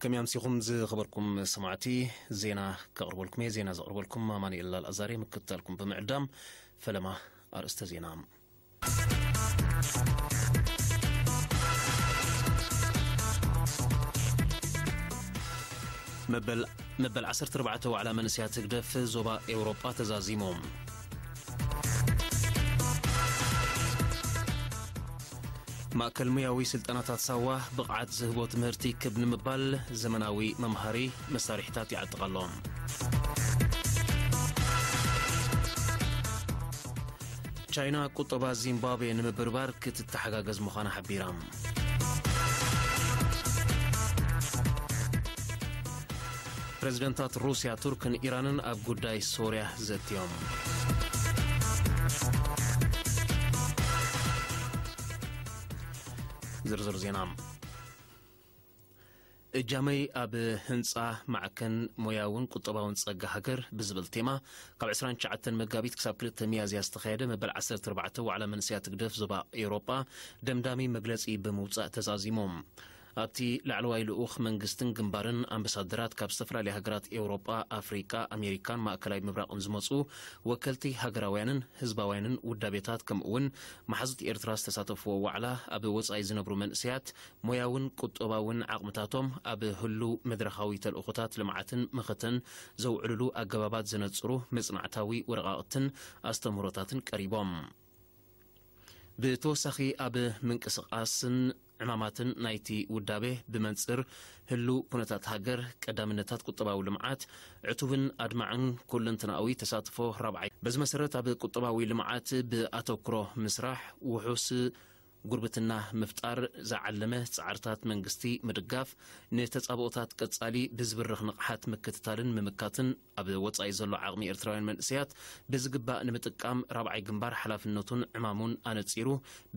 ከመይ ኣምሲኹም ዝኸበርኩም ሰማዕቲ? ዜና ከቕርበልኩም እየ። ዜና ዘቕርበልኩም ኣማኑኤል ኣልኣዛር እየ። ምክትታልኩም ብምዕዳም ፈለማ ኣርእስተ ዜና። መበል መበል ዓሰርተ ኣርባዕተ ዋዕላ መንእሰያት ህግደፍ ዞባ ኤውሮጳ ተዛዚሙ። ማእከል ሙያዊ ስልጠናታት ሳዋ ብቕዓት ዝህቦ ትምህርቲ ክብ ንምባል ዘመናዊ መምሃሪ መሳርሒታት ይዓጥቕ ኣሎ። ቻይና ቁጠባ ዚምባብዌ ንምብርባር ክትተሓጋገዝ ምዃና ሓቢራ። ፕረዚደንታት ሩስያ፣ ቱርክን ኢራንን ኣብ ጉዳይ ሶርያ ዘትዮም። ዝርዝር ዜና። እጃመይ ኣብ ህንጻ ማዕከን ሞያውን ቁጠባውን ጸጋ ሃገር ብዝብል ቴማ፣ ካብ ዕስራን ትሽዓተን መጋቢት ክሳብ ክልተ ሚያዝያ ዝተኻየደ መበል ዓሰርተ ኣርባዕተ ዋዕላ መንእሰያት ህግደፍ ዞባ ኤውሮጳ ደምዳሚ መግለጺ ብምውጻእ ተዛዚሙ። ኣብቲ ላዕለዋይ ልኡኽ መንግስትን ግንባርን ኣምባሳደራት ካብ ዝተፈላለያ ሃገራት ኤውሮጳ፣ ኣፍሪቃ፣ ኣሜሪካን ማእከላይ ምብራቕን ዝመጹ ወከልቲ ሃገራውያንን ህዝባውያንን ውዳቤታት፣ ከምኡ እውን መሓዙት ኤርትራ ዝተሳተፍዎ ዋዕላ፣ ኣብ ወጻኢ ዝነብሩ መንእሰያት ሞያውን ቁጠባውን ዓቕምታቶም ኣብ ህሉው መድረኻዊ ተልእኾታት ልምዓትን መኸተን ዘውዕልሉ ኣገባባት ዘነጽሩ መጽናዕታዊ ወረቓቕትን ኣስተምህሮታትን ቀሪቦም። ብተወሳኺ ኣብ ምንቅስቓስን ዕማማትን ናይቲ ውዳቤ ብመንጽር ህሉው ኩነታት ሃገር፣ ቀዳምነታት ቁጠባዊ ልምዓት፣ ዕቱብን ኣድማዕን ኩለንትናዊ ተሳትፎ ራብዓይ። በዚ መሰረት ኣብ ቁጠባዊ ልምዓት ብኣተኩሮ ምስራሕ፣ ውሑስ ጉርብትና ምፍጣር ዝዓለመ ጻዕርታት መንግስቲ ምድጋፍ፣ ንተጻብኦታት ቀጻሊ ብዝብርኽ ንቕሓት ምክትታልን ምምካትን፣ ኣብ ወጻኢ ዘሎ ዓቕሚ ኤርትራውያን መንእሰያት ብዝግባእ ንምጥቃም ራብዓይ ግንባር ሓላፍነቱን ዕማሙን ኣነጺሩ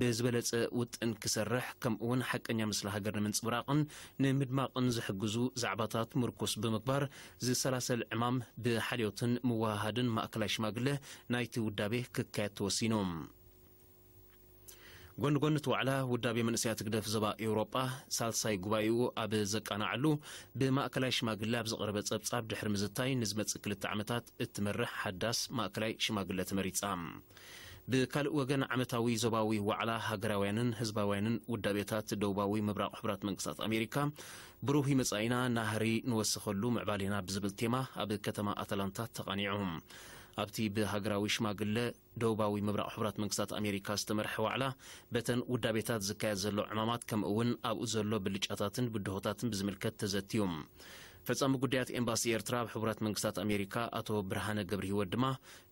ብዝበለጸ ውጥን ክሰርሕ፣ ከምኡ'ውን ሓቀኛ ምስሊ ሃገር ንምንጽብራቕን ንምድማቕን ዝሕግዙ ዛዕባታት ምርኩስ ብምግባር ዝሰላሰል ዕማም ብሓልዮትን ምውህሃድን ማእከላይ ሽማግለ ናይቲ ውዳቤ ክካየድ ተወሲኑ። ጎኒ ጎኒ እቲ ዋዕላ፣ ውዳቤ መንእሰያት ህግደፍ ዞባ ኤውሮጳ ሳልሳይ ጉባኤኡ ኣብ ዘቃናዓሉ፣ ብማእከላይ ሽማግለ ኣብ ዝቐረበ ጸብጻብ ድሕሪ ምዝታይ፣ ንዝመጽእ ክልተ ዓመታት እትመርሕ ሓዳስ ማእከላይ ሽማግለ ተመሪጻ። ብካልእ ወገን፣ ዓመታዊ ዞባዊ ዋዕላ ሃገራውያንን ህዝባውያንን ውዳቤታት ደቡባዊ ምብራቕ ሕቡራት መንግስታት ኣሜሪካ፣ ብሩህ መጻኢና ናህሪ ንወስኸሉ ምዕባሌና ብዝብል ቴማ ኣብ ከተማ ኣትላንታ ተቓኒዑ። ኣብቲ ብሃገራዊ ሽማግለ ደቡባዊ ምብራቕ ሕቡራት መንግስታት ኣሜሪካ ዝተመርሐ ዋዕላ፣ በተን ውዳቤታት ዝካየድ ዘሎ ዕማማት፣ ከምኡ እውን ኣብኡ ዘሎ ብልጫታትን ብድሆታትን ብዝምልከት ተዘትዩ። ፈጻሚ ጉዳያት ኤምባሲ ኤርትራ ኣብ ሕቡራት መንግስታት ኣሜሪካ ኣቶ ብርሃነ ገብረሂወት ድማ፣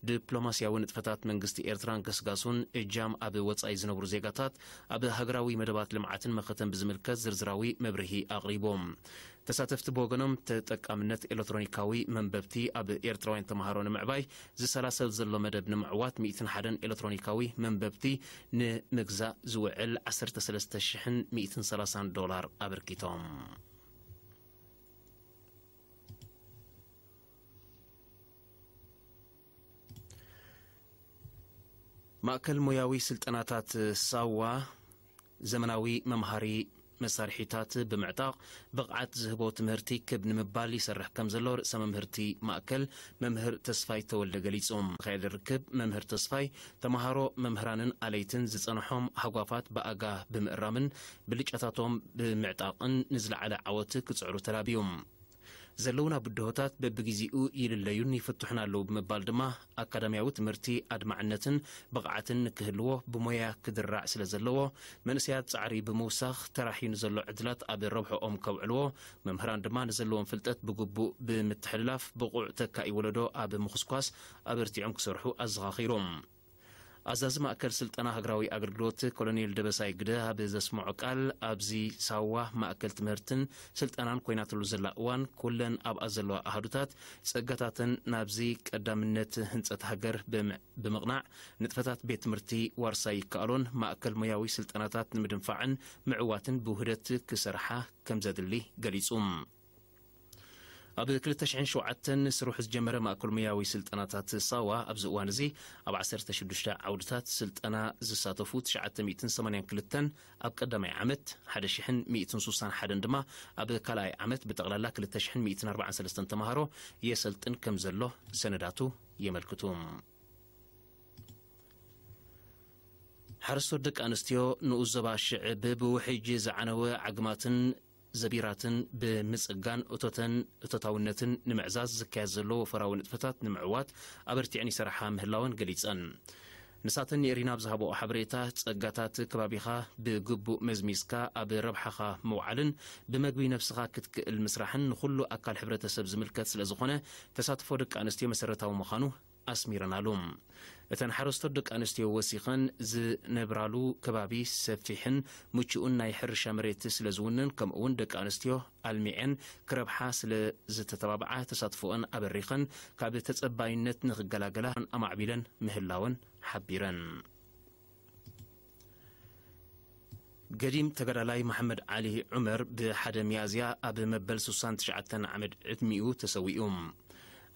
ዲፕሎማስያዊ ንጥፈታት መንግስቲ ኤርትራን ገስጋሱን፣ እጃም ኣብ ወጻኢ ዝነብሩ ዜጋታት ኣብ ሃገራዊ መደባት ልምዓትን መኸተን ብዝምልከት ዝርዝራዊ መብርሂ ኣቕሪቦም። ተሳተፍቲ ብወገኖም፣ ተጠቃምነት ኤሌክትሮኒካዊ መንበብቲ ኣብ ኤርትራውያን ተምሃሮ ንምዕባይ ዝሰላሰል ዘሎ መደብ ንምዕዋት፣ ሚእትን ሓደን ኤሌክትሮኒካዊ መንበብቲ ንምግዛእ ዝውዕል ዓሰርተ ሰለስተ ሽሕን ሚእትን ሰላሳን ዶላር ኣበርኪቶም። ማእከል ሞያዊ ስልጠናታት ሳዋ፣ ዘመናዊ መምሃሪ መሳርሒታት ብምዕጣቕ፣ ብቕዓት ዝህቦ ትምህርቲ ክብ ንምባል ይሰርሕ ከም ዘሎ፣ ርእሰ መምህርቲ ማእከል መምህር ተስፋይ ተወልደ ገሊጹ። ዝካየደ ርክብ፣ መምህር ተስፋይ፣ ተምሃሮ፣ መምህራንን ኣለይትን ዝጸንሖም ሃጓፋት ብኣጋ ብምእራምን ብልጫታቶም ብምዕጣቕን፣ ንዝለዓለ ዓወት ክጽዕሩ ተላብዩ። ዘለውና ብድሆታት በብግዜኡ ይልለዩን ይፍትሑን ኣለዉ ብምባል ድማ፣ ኣካዳሚያዊ ትምህርቲ ኣድማዕነትን ብቕዓትን ንክህልዎ ብሞያ ክድራዕ ስለ ዘለዎ፣ መንእሰያት ጻዕሪ ብምውሳኽ፣ ተራሕዩ ንዘሎ ዕድላት ኣብ ረብሕኦም ከውዕልዎ፣ መምህራን ድማ ንዘለዎም ፍልጠት ብግቡእ ብምትሕልላፍ፣ ብቑዕ ተካኢ ወለዶ ኣብ ምኹስኳስ ኣበርቲዖም ክሰርሑ ኣዘኻኺሩ። ኣዛዚ ማእከል ስልጠና ሃገራዊ ኣገልግሎት ኮሎኔል ደበሳይ ግደ ኣብ ዘስምዖ ቃል፣ ኣብዚ ሳዋ ማእከል ትምህርትን ስልጠናን ኮይናትሉ ዘላ እዋን፣ ኩለን ኣብኣ ዘለዋ ኣሃዱታት ጸጋታተን ናብዚ ቀዳምነት ህንጸት ሃገር ብም-፣ ብምቕናዕ፣ ንጥፈታት ቤት ትምህርቲ ዋርሳይ ይከኣሎን ማእከል ሞያዊ ስልጠናታት ንምድንፋዕን ምዕዋትን ብውህደት ክሰርሓ ከም ዘድሊ ገሊጹ። ኣብ ክልተ ሽሕን ሸውዓተን ስርሑ ዝጀመረ ማእከል ሙያዊ ስልጠናታት ሳዋ፣ ኣብዚ እዋን እዚ ኣብ ዓሰርተ ሽዱሽተ ዓውድታት ስልጠና ዝሳተፉ ትሽዓተ ሚእትን ሰማንያን ክልተን ኣብ ቀዳማይ ዓመት፣ ሓደ ሽሕን ሚእትን ሱሳን ሓደን ድማ ኣብ ካልኣይ ዓመት፣ ብጠቕላላ ክልተ ሽሕን ሚእትን ኣርባዓን ሰለስተን ተማሃሮ የሰልጥን ከም ዘሎ ሰነዳቱ የመልክቱ። ሓረስቶት ደቂ ኣንስትዮ ንኡስ ዞባ ሽዕብ ብውሕጅ ዝዓነወ ዓግማትን ዘቢራትን ብምጽጋን፣ እቶተን፣ እቶታውነትን ንምዕዛዝ ዝካየድ ዘሎ ወፈራዊ ንጥፈታት ንምዕዋት ኣበርቲዐን ይሰርሓ ምህላወን ገሊጸን። ንሳተን ንኤሪና ኣብ ዝሃብኦ ሓበሬታ፣ ጸጋታት ከባቢኻ ብግቡእ መዝሚዝካ ኣብ ረብሓኻ ምውዓልን ብመግቢ ነብስኻ ክትክእል ምስራሕን ንኹሉ ኣካል ሕብረተሰብ ዝምልከት ስለ ዝኾነ፣ ተሳትፎ ደቂ ኣንስትዮ መሰረታዊ ምዃኑ ኣስሚረናሉ። እተን ሓረስቶት ደቂ ኣንስትዮ ወሲኸን፣ ዝነብራሉ ከባቢ ሰፊሕን ምቹእን ናይ ሕርሻ መሬት ስለ ዝውንን፣ ከምኡውን ደቂ ኣንስትዮ ኣልሚዐን ክረብሓ ስለ ዝተተባብዓ፣ ተሳትፎአን ኣበሪኸን ካብ ተጸባይነት ንኽገላገላ ኣማዕቢለን ምህላወን ሓቢረን። ገዲም ተጋዳላይ መሓመድ ዓሊ ዑመር ብሓደ ሚያዝያ ኣብ መበል ሱሳን ትሽዓተን ዓመት ዕድሚኡ ተሰዊኡ።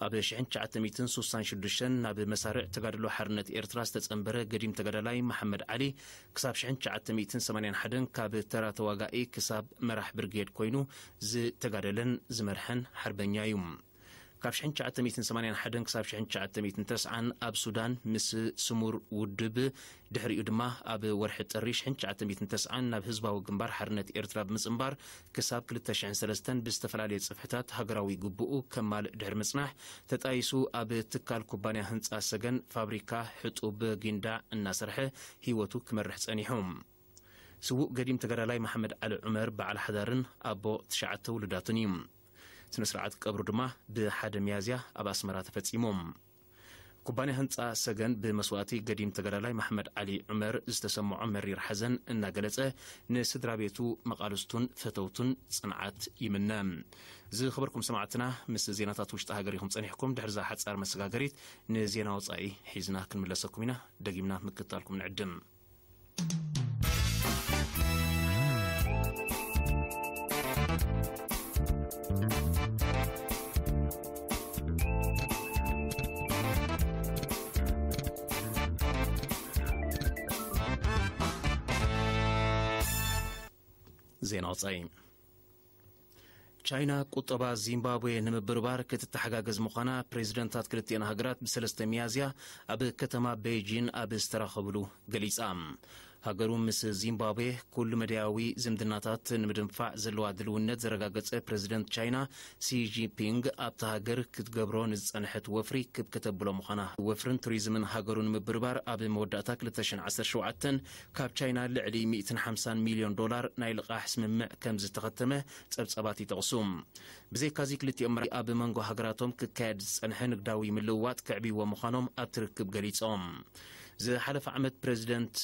ኣብ ሽሕን ትሽዓተ ሚእትን ሱሳን ሽዱሽተን ናብ መሳርዕ ተጋድሎ ሓርነት ኤርትራ ዝተጸንበረ ገዲም ተጋዳላይ መሓመድ ዓሊ፣ ክሳብ ሽሕን ትሽዓተ ሚእትን ሰማንያን ሓደን ካብ ተራ ተዋጋኢ ክሳብ መራሕ ብርጌድ ኮይኑ ዝተጋደለን ዝመርሐን ሓርበኛ እዩ። ካብ ሽሕን ትሽዓተ ሚእትን ሰማንያን ሓደን ክሳብ ሽሕን ትሽዓተ ሚእትን ተስዓን ኣብ ሱዳን ምስ ስሙር ውድብ፣ ድሕሪኡ ድማ ኣብ ወርሒ ጥሪ ሽሕን ትሽዓተ ሚእትን ተስዓን ናብ ህዝባዊ ግንባር ሓርነት ኤርትራ ብምጽንባር፣ ክሳብ ክልተ ሽሕን ሰለስተን ብዝተፈላለየ ጽፍሕታት ሃገራዊ ግቡኡ ከማልእ ድሕሪ ምጽናሕ፣ ተጣይሱ ኣብ ትካል ኩባንያ ህንጻ ሰገን ፋብሪካ ሕጡብ ጊንዳዕ እናሰርሐ ህይወቱ ክመርሕ ጸኒሑ። ስዉእ ገዲም ተጋዳላይ መሓመድ ዓሊ ዑመር በዓል ሓዳርን ኣቦ ትሽዓተ ውሉዳትን እዩ። ስነ ስርዓት ቀብሩ ድማ ብሓደ ሚያዝያ ኣብ ኣስመራ ተፈጺሙ። ኩባንያ ህንጻ ሰገን ብመስዋእቲ ገዲም ተጋዳላይ መሓመድ ዓሊ ዑመር ዝተሰምዖ መሪር ሓዘን እናገለጸ፣ ንስድራ ቤቱ፣ መቓልስቱን ፈተውቱን ጽንዓት ይምነ። ዝኸበርኩም ሰማዕትና፣ ምስ ዜናታት ውሽጢ ሃገር ኢኹም ጸኒሕኩም። ድሕሪ እዛ ሓጻር መሰጋገሪት፣ ንዜና ወጻኢ ሒዝና ክንምለሰኩም ኢና። ደጊምና ምክታልኩም ንዕድም። ዜና ወጻኢ። ቻይና ቁጠባ ዚምባብዌ ንምብርባር ክትተሓጋገዝ ምዃና ፕሬዚደንታት ክልቲኣን ሃገራት ብሰለስተ ሚያዝያ ኣብ ከተማ ቤይጂን ኣብ ዝተራኸብሉ ገሊጻ። ሃገሩ ምስ ዚምባብዌ ኩሉ መዳያዊ ዝምድናታት ንምድንፋዕ ዘለዋ ድልውነት ዘረጋገጸ ፕሬዚደንት ቻይና ሲ ጂንፒንግ፣ ኣብታ ሃገር ክትገብሮ ንዝጸንሐት ወፍሪ ክብ ከተብሎ ምዃና፣ ወፍርን ቱሪዝምን ሃገሩ ንምብርባር ኣብ መወዳእታ ክልተ ሽሕን ዓሰርተ ሸውዓተን ካብ ቻይና ልዕሊ ሚእትን ሓምሳን ሚልዮን ዶላር ናይ ልቓሕ ስምምዕ ከም ዝተኸተመ ጸብጻባት ይጠቕሱ። ብዘይካዚ ክልቲኦም መራሒ ኣብ መንጎ ሃገራቶም ክካየድ ዝጸንሐ ንግዳዊ ምልውዋጥ ከዕብይዎ ምዃኖም ኣብቲ ርክብ ገሊጾም። ዝሓለፈ ዓመት ፕሬዚደንት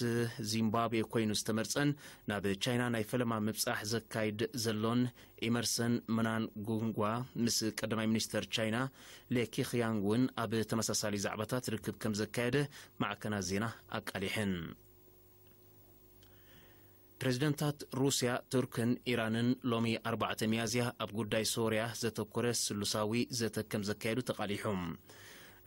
ዚምባብዌ ኮይኑ ዝተመርጸን ናብ ቻይና ናይ ፈለማ ምብጻሕ ዘካይድ ዘሎን ኤመርሰን ምናንጉንጓ ምስ ቀዳማይ ሚኒስተር ቻይና ሌ ኪኽያንግ እውን ኣብ ተመሳሳሊ ዛዕባታት ርክብ ከም ዘካየደ ማዕከናት ዜና ኣቃሊሐን። ፕሬዚደንታት ሩስያ፣ ቱርክን ኢራንን ሎሚ ኣርባዕተ ሚያዝያ ኣብ ጉዳይ ሶርያ ዘተኮረ ስሉሳዊ ዘተ ከም ዘካየዱ ተቓሊሑ።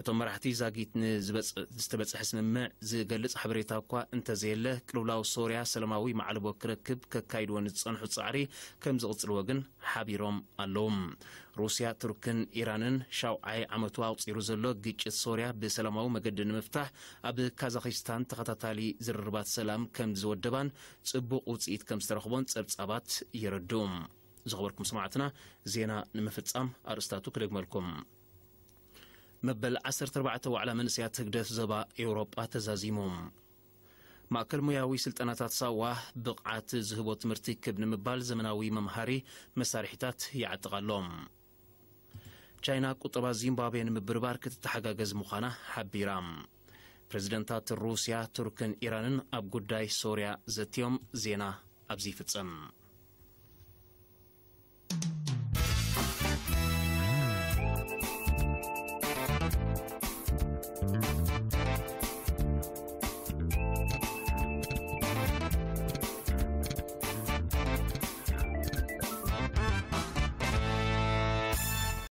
እቶም መራሕቲ ዛጊት ንዝበጽ-፣ ዝተበጽሐ ስምምዕ ዝገልጽ ሓበሬታ እኳ እንተዘየለ፣ ቅልውላው ሶርያ ሰላማዊ ማዕልቦ ክረክብ ከካይድዎ ንዝጸንሑ ጻዕሪ ከም ዝቕጽልዎ ግን ሓቢሮም ኣለዉ። ሩስያ፣ ቱርክን ኢራንን ሻውዓይ ዓመቱ ኣቑጺሩ ዘሎ ግጭት ሶርያ ብሰላማዊ መገዲ ንምፍታሕ ኣብ ካዛኺስታን ተኸታታሊ ዝርርባት ሰላም ከም ዝወደባን ጽቡቕ ውጽኢት ከም ዝተረኽቦን ጸብጻባት የረድኡ። ዝኸበርኩም ሰማዕትና፣ ዜና ንምፍጻም ኣርእስታቱ ክደግመልኩም። መበል ዓሰርተ ኣርባዕተ ዋዕላ መንእሰያት ህግደፍ ዞባ ኤውሮጳ ተዛዚሙ። ማእከል ሞያዊ ስልጠናታት ሳዋ ብቕዓት ዝህቦ ትምህርቲ ክብ ንምባል ዘመናዊ መምሃሪ መሳርሒታት ይዓጥቕ ኣሎ። ቻይና ቁጠባ ዚምባብዌ ንምብርባር ክትተሓጋገዝ ምዃና ሓቢራ። ፕሬዚደንታት ሩስያ፣ ቱርክን ኢራንን ኣብ ጉዳይ ሶርያ ዘትዮም። ዜና ኣብዚ ይፍጸም።